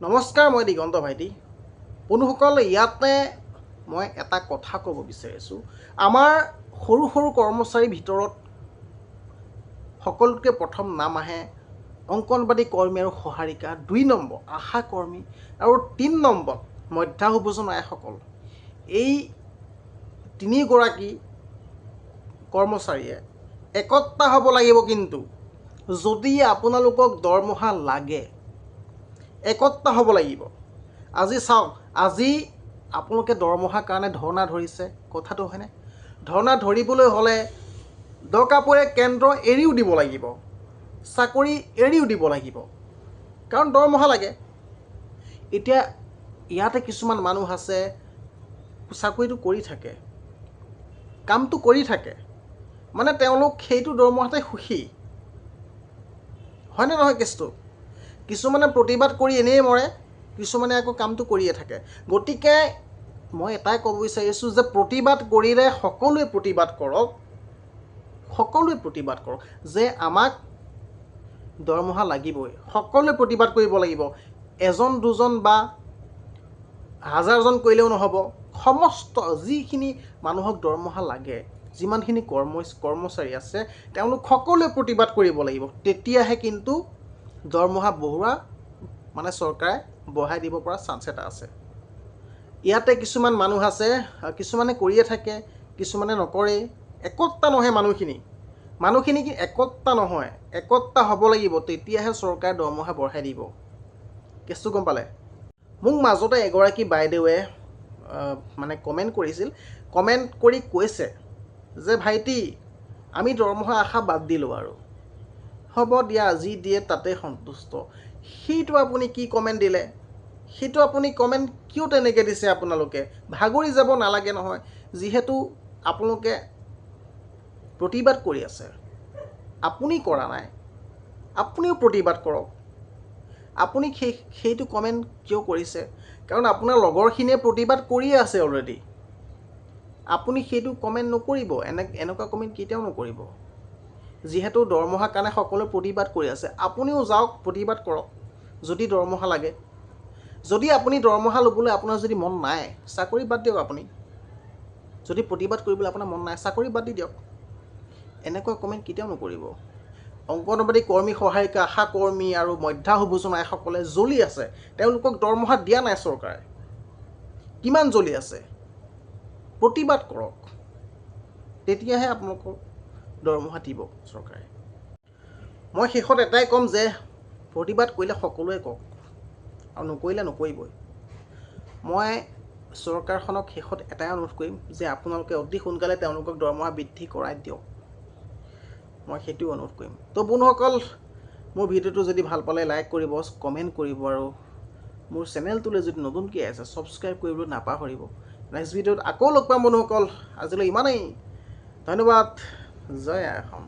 নমস্কাৰ, মই দিগন্ত ভাইটি। বন্ধুসকল, ইয়াতে মই এটা কথা ক'ব বিচাৰিছোঁ। আমাৰ সৰু সৰু কৰ্মচাৰীৰ ভিতৰত সকলোতকৈ প্ৰথম নাম আহে অংগনবাড়ী কৰ্মী আৰু সহায়িকা, 2 নম্বৰ আশা কৰ্মী আৰু 3 নম্বৰ মধ্যাহ্ন আইসকল। এই তিনিগৰাকী কৰ্মচাৰীয়ে একতা হ'ব লাগিব। কিন্তু যদি আপোনালোকক দৰমহা লাগে, একতা হ'ব লাগিব। আজি চাওক, আজি আপোনালোকে দৰমহাৰ কাৰণে ধৰ্ণা ধৰিছে, কথাটো হয়নে? ধৰ্ণা ধৰিবলৈ হ'লে দৰকাৰ পৰিলে কেন্দ্ৰ এৰিও দিব লাগিব, চাকৰি এৰিও দিব লাগিব, কাৰণ দৰমহা লাগে। এতিয়া ইয়াতে কিছুমান মানুহ আছে, চাকৰিটো কৰি থাকে, কামটো কৰি থাকে, মানে তেওঁলোক সেইটো দৰমহাতে সুখী, হয়নে নহয় কেছটো? কিছুমানে প্ৰতিবাদ কৰি এনেই মৰে, কিছুমানে আকৌ কামটো কৰিয়ে থাকে। গতিকে মই এটাই ক'ব বিচাৰিছোঁ যে প্ৰতিবাদ কৰিলে সকলোৱে প্ৰতিবাদ কৰক, সকলোৱে প্ৰতিবাদ কৰক যে আমাক দৰমহা লাগিবই। সকলোৱে প্ৰতিবাদ কৰিব লাগিব, এজন দুজন বা হাজাৰজন কৰিলেও নহ'ব। সমস্ত যিখিনি মানুহক দৰমহা লাগে, যিমানখিনি কৰ্মচাৰী আছে, তেওঁলোক সকলোৱে প্ৰতিবাদ কৰিব লাগিব। তেতিয়াহে কিন্তু দৰমহা বঢ়োৱা মানে চৰকাৰে বঢ়াই দিব পৰা চান্স এটা আছে। ইয়াতে কিছুমান মানুহ আছে, কিছুমানে কৰিয়ে থাকে, কিছুমানে নকৰে। একতা নহয় মানুহখিনি, মানুহখিনি কি একতা নহয়, একতা হ'ব লাগিব, তেতিয়াহে চৰকাৰে দৰমহা বঢ়াই দিব। কেছটো গম পালে? মোক মাজতে এগৰাকী বাইদেৱে মানে কমেণ্ট কৰিছিল, কমেণ্ট কৰি কৈছে যে ভাইটি, আমি দৰমহা আশা বাদ দিলোঁ আৰু, হ'ব দিয়া, যি দিয়ে তাতে সন্তুষ্ট। সেইটো আপুনি কি কমেণ্ট দিলে? সেইটো আপুনি কমেণ্ট কিয় তেনেকৈ দিছে? আপোনালোকে ভাগৰি যাব নালাগে নহয়, যিহেতু আপোনালোকে প্ৰতিবাদ কৰি আছে। আপুনি কৰা নাই, আপুনিও প্ৰতিবাদ কৰক। আপুনি সেইটো কমেণ্ট কিয় কৰিছে? কাৰণ আপোনাৰ লগৰখিনিয়ে প্ৰতিবাদ কৰিয়ে আছে অলৰেডি। আপুনি সেইটো কমেণ্ট নকৰিব, এনেকুৱা কমেণ্ট কেতিয়াও নকৰিব। যিহেতু দৰমহাৰ কাৰণে সকলোৱে প্ৰতিবাদ কৰি আছে, আপুনিও যাওক, প্ৰতিবাদ কৰক যদি দৰমহা লাগে। যদি আপুনি দৰমহা ল'বলৈ আপোনাৰ যদি মন নাই, চাকৰি বাদ দিয়ক। আপুনি যদি প্ৰতিবাদ কৰিবলৈ আপোনাৰ মন নাই, চাকৰি বাদ দি দিয়ক। এনেকুৱা কমেণ্ট কেতিয়াও নকৰিব। অংগনবাড়ী কৰ্মী, সহায়িকা, আশা কৰ্মী আৰু মধ্যাহ্ন আইসকলে জ্বলি আছে, তেওঁলোকক দৰমহা দিয়া নাই চৰকাৰে, কিমান জ্বলি আছে। প্ৰতিবাদ কৰক, তেতিয়াহে আপোনালোকক দৰমহা দিব চৰকাৰে। মই শেষত এটাই ক'ম যে প্ৰতিবাদ কৰিলে সকলোৱে কওক আৰু নকৰিলে নকৰিবই। মই চৰকাৰখনক শেষত এটাই অনুৰোধ কৰিম যে আপোনালোকে অতি সোনকালে তেওঁলোকক দৰমহা বৃদ্ধি কৰাই দিয়ক, মই সেইটোৱে অনুৰোধ কৰিম। তো বন্ধুসকল, মোৰ ভিডিঅ'টো যদি ভাল পালে লাইক কৰিব, কমেণ্ট কৰিব আৰু মোৰ চেনেলটোলৈ যদি নতুনকৈ আছে ছাবস্ক্ৰাইব কৰিবলৈ নাপাহৰিব। নেক্সট ভিডিঅ'ত আকৌ লগ পাম বন্ধুসকল, আজিলৈ ইমানেই, ধন্যবাদ, জয় আই অসম।